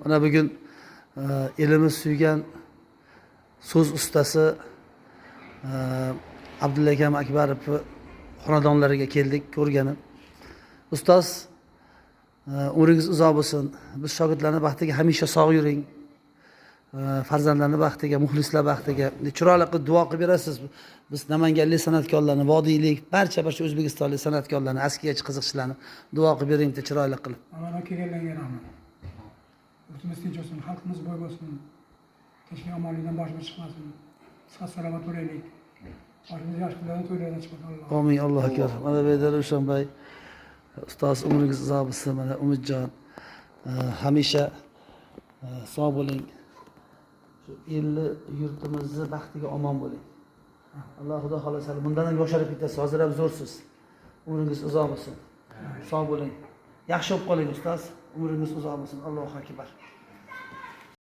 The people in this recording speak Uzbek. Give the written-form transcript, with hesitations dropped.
Mana bugun elimiz suygan so'z ustasi Abdulla akam Akbarov xonadonlariga keldik ko'rgani. Ustoz, umringiz uzoq bo'lsin. Biz shogirdlarni baxtiga hamisha sog' yuring. Farzandlarni baxtiga, muxlislar baxtiga chiroyli qilib duo qilib berasiz. Biz namanganlik san'atkorlarni, vodiylik, barcha barcha o'zbekistonlik san'atkorlarni, askiyachi qiziqchilarni duo qilib bering bitta chiroyli qilib. Avvalo kelganlarga rahmat. Yurtimiz tinch bo'lsin, xalqimiz boy bo'lsin. Tinchlik omonlikdan boshimiz chiqmasin. Sihat salomat bo'laylik. Boshimiz yosh kunlardan to'ylardan chiqmasin Alloh. Amin, Allohu akbar. Mana bu yerda Ravshanbay ustoz, umringiz uzoq bo'lsin. Mana Umidjon, hamisha sog' bo'ling. Shu elni, yurtimizni baxtiga omon bo'ling. Alloh, xudo xohlasa, bundan ham yosharib ketasiz. Hozir ham zo'rsiz. Umringiz uzoq bo'lsin. Sog' bo'ling. Yaxshi bo'lib qoling, ustoz. Umringiz uzoq bo'lsin. Allohu akbar.